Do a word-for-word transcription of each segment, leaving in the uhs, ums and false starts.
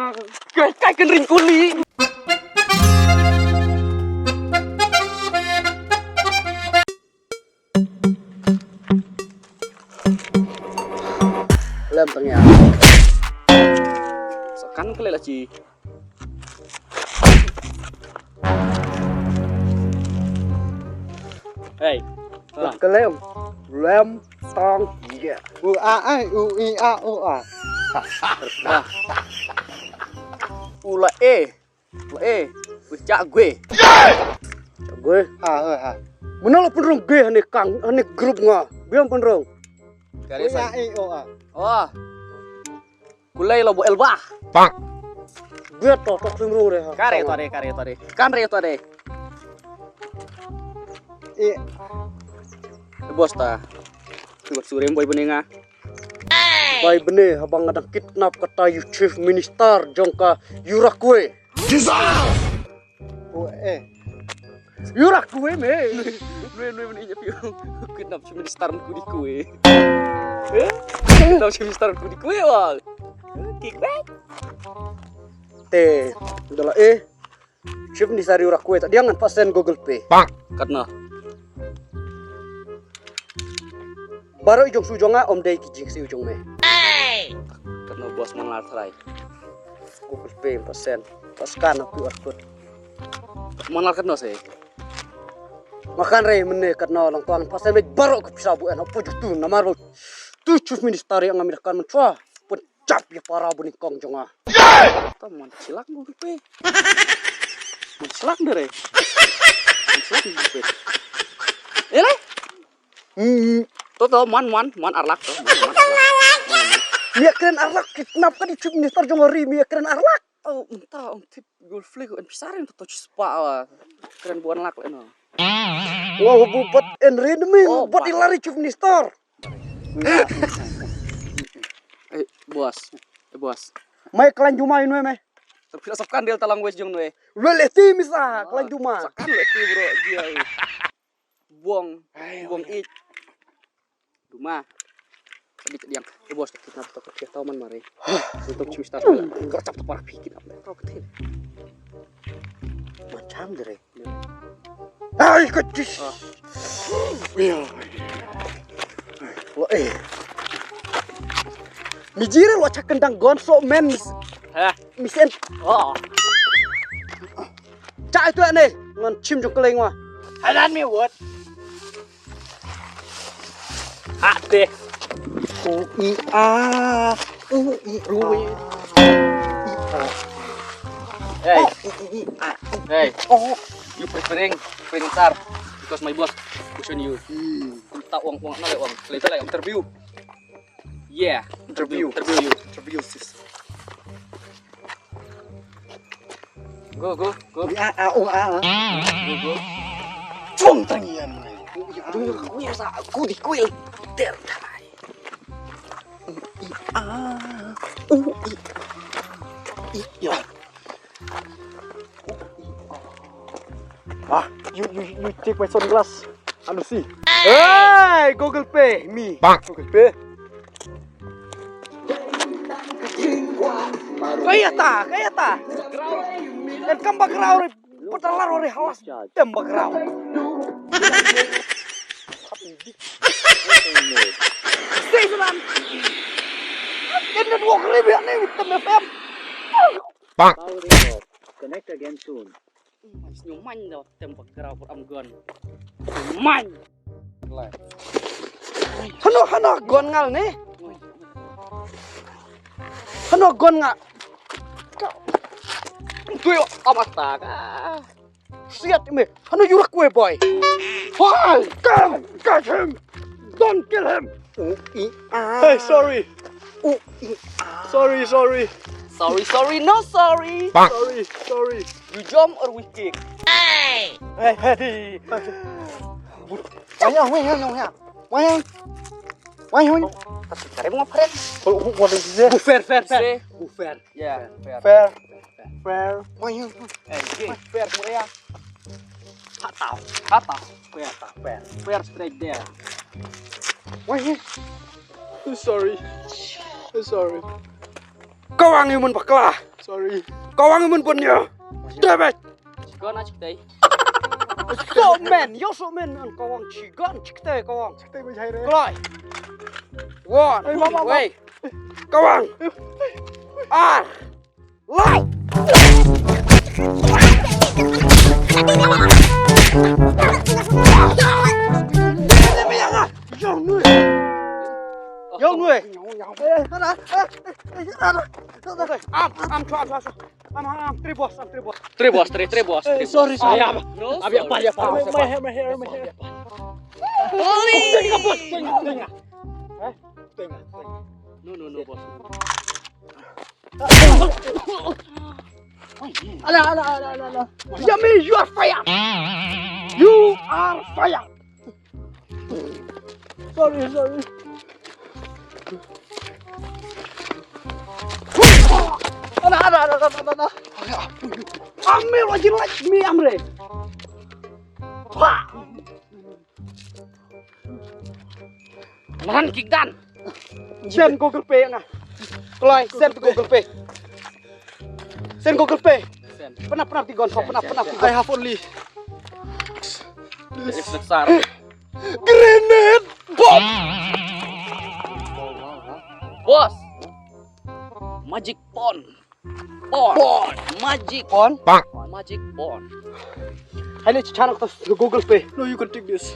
Kai kai kan ring kuli. Lem tang ya. Sakan kele la chi. Hey. Kelem. Lem tang ya. U a ai u i a u a. U la e. U la e. U cha gwe. Gwe. Ha ha ha. Mano lo pynrung gwe hane kang hane group nga. Biang pynrung. Kare sa. U a e u a. Oh. Kulai lo bu elba. Pak. Biat to tok sim rung re. Kare to de kare to de. Kan re to de. E. Bos ta. Tu surem boy beninga. Bai bne haba nga dang kidnap kata ïa u chief minister jong ka Urakwe. Dissolve! Oh eh. Urakwe me. Nwe nwe bne ïa piu. Kidnap chief minister ku di kwe. Eh? Kidnap chief minister ku di kwe wal. Kick back. Te dala eh. Chief minister Urakwe ta diang ngan pasen Google Pay. Katno? Baroh i jong su jong nga om dei ki jingsi u jong me. Katno bos man lar trai. Google Pay pasen. Paskan aku arkut. Man lar katno se. Makan re mene katno long tuang pasen me baroh ke pisa bu en apa jutu namar lo. Tu chief minister yang ngambil kan mentua. Pun Chap ïa para bun nyngkong jong nga. Ta mon shilak Google Pay. Mon shilak de re. Mon shilak Google Pay. Ele? Hmm. To to mon mon mon arlak to. Mon mon arlak. Mon mon. Mia kren arlak kidnap ka di chief minister jong ri mia kren arlak. Oh, mynta ong tip Google Pay ko en pisar en to to chispa wa. Kren buan lak le no. Wah bu bat en ri demi bat ilari chief minister. Eh, bos. Eh, bos. Mai klan juma inwe me. Tapi sap kan del talang wes jong nwe. Lele ti misa klan juma. Sakan le ti bro dia. Buang. Buang ik. Duma. Tadi ke diang. Eh, bos, kita tak kita tahu man mari. Untuk cumi star. Gercap tu para pikir apa? Tahu ketin. Macam dere. Ai kecil. Lo eh. Mijire lo chakan dang gon so men. Hah? Misen. Oh. Cha itu ne. Ngan chim jong keleng wa. Hadan mi wot. Ate. U i a. U i rui. Hey. Hey. You preparing, preparing sir because my boss question you. Hmm. Kunta uang uang na le uang. Later like interview. Yeah. Interview. Interview you. Interview sis. Go go go. Ya a o a. Go go. Chong tang yan. Jung jung kuya sa ku di kuil. Ter tai. U i a. U i a. I ya. Ah, you you you take my sunglass. Anu si. Hey, Google Pay me. Google Pay. Kaya ta, kaya ta. Dan kam background ri patalar ri halas. Tem background. Stay sunan. Kan network ri biar ni tem F M. Bang. Connect again soon. Senyum man dah tem background put am gun. Man. Hano hano gon ngal ne? Hano gon nga. Tuyo amata ka. Siat me. Hano yurak we boy. Why? Come, catch him. Don't kill him. U i a. Hey, sorry. U i a. Sorry, sorry. Sorry, sorry, no sorry. Sorry, sorry. You jump or we kick. Hey, hey. Why, why, why, why? Why? Why, why? Kasi kare mo friend. What is this? Fair, fair, fair. Fair. Yeah, fair. Fair. Fair. Why you? Eh, fair mo ya. Hata. Hata. Fair, fair. Fair straight there. Why? Sorry. Sorry. Kawang yumun bakla. Sorry. Kawang mun bun ya. Stay back. Chigon a chiktei. So men, yo so men, kawang chigon chiktei kawang. Chiktei ba jai re. Kloi. One. Wei, wei, wei, wei. Kawang. Ar. Lai. Yong nui. Yong nui. Eh, hana, eh, eh, hana. Am, am, chua, chua, chua. Am, am, am, three boss, am, three boss. Three boss, three, three boss, eh, three boss. Sorry, sorry. Ah, ya, ya. No, abi, sorry, apa, ya, apa, sorry, apa, sorry, apa. Apa. Sorry. Tengok, bos, tengok, tengok. Eh? Tengok, tengok. No, no, no, boss. Ala, ala, ala, ala, ala. Yummy, you are fire. You are fire. Sorry, sorry. Ala, ala, ala, ala, ala. Amir, wajib lagi mi amre. Wah. Lan kik dan. Send Google Pay nga. Kloi, send Google Pay. Send Google Pay. Send. Pernah, pernah tigon, send, pernah, send, pernah send. Tigon. I have only this. This is besar. Grenade bomb. Bos. Magic pon. Pon. Pon. Magic. Pon. Magic pon. Hai ni chana ko Google Pay. No, you can take this.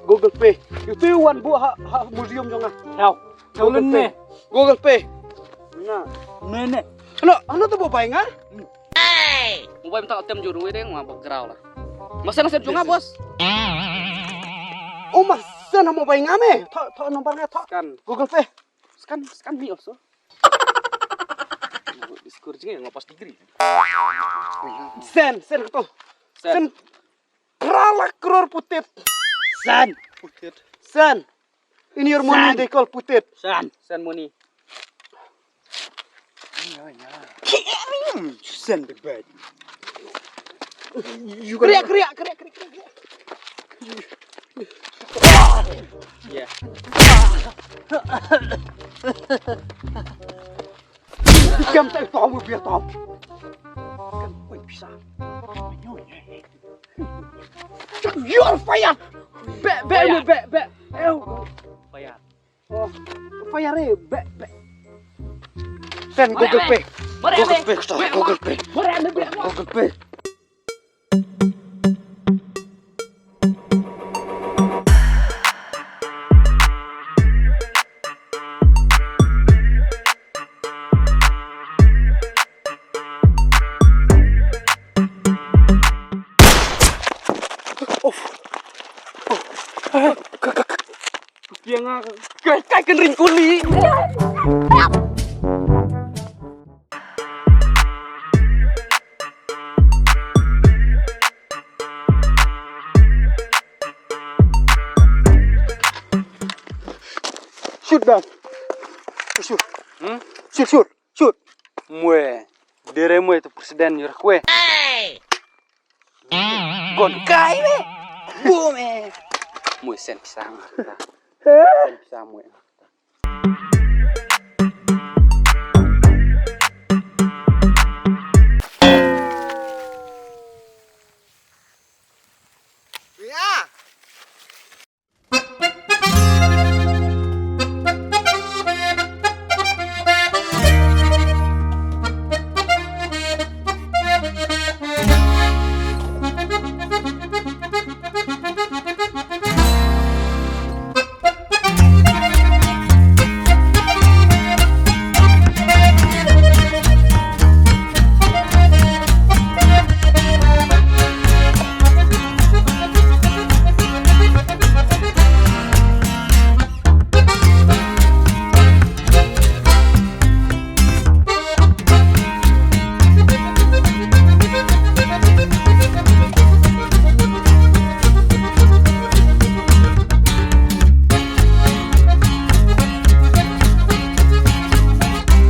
Google Pay. Ïa tu wan bu ha, ha museum jong nga. Tau. Tau len ne. Google Pay. Na. Ne ne. Ano, ano to ba bai nga? Hey! Mobile ta tem juru deng ma background la. Masa na sem jong nga, bos. Oh, masa na mobile nga me. Tho, tho number nga tho. Scan. Google Pay. Scan, scan me also. Discourage ngi, nga pas degree. Send, send ko. Send. Send. Phra lak kror putit. Send. Putit. Send. In your money, send. They call putit. Send. Send money. Send the bag. You gonna... Kriak, kriak, kriak, kriak, kriak. Yeah. Kam tak tahu biar tahu. Kam koi bisa. You're fired. Be, be, be, be, be. Ew. Fired. Oh, fire eh, be, be. Send Google Pay. Google Pay, Google Pay. Google Pay. Of. Of. Ka, ka, ka. Ka piang ah. Ka, ka, ka ring kuli. Shoot, Dan. Shoot. Hmm? Shoot, shoot. Shoot. Mwe. Dere mwe tu presiden yur kwe. Gon kai me. Bu me. Mwe sen pisang. Sen pisang mwe.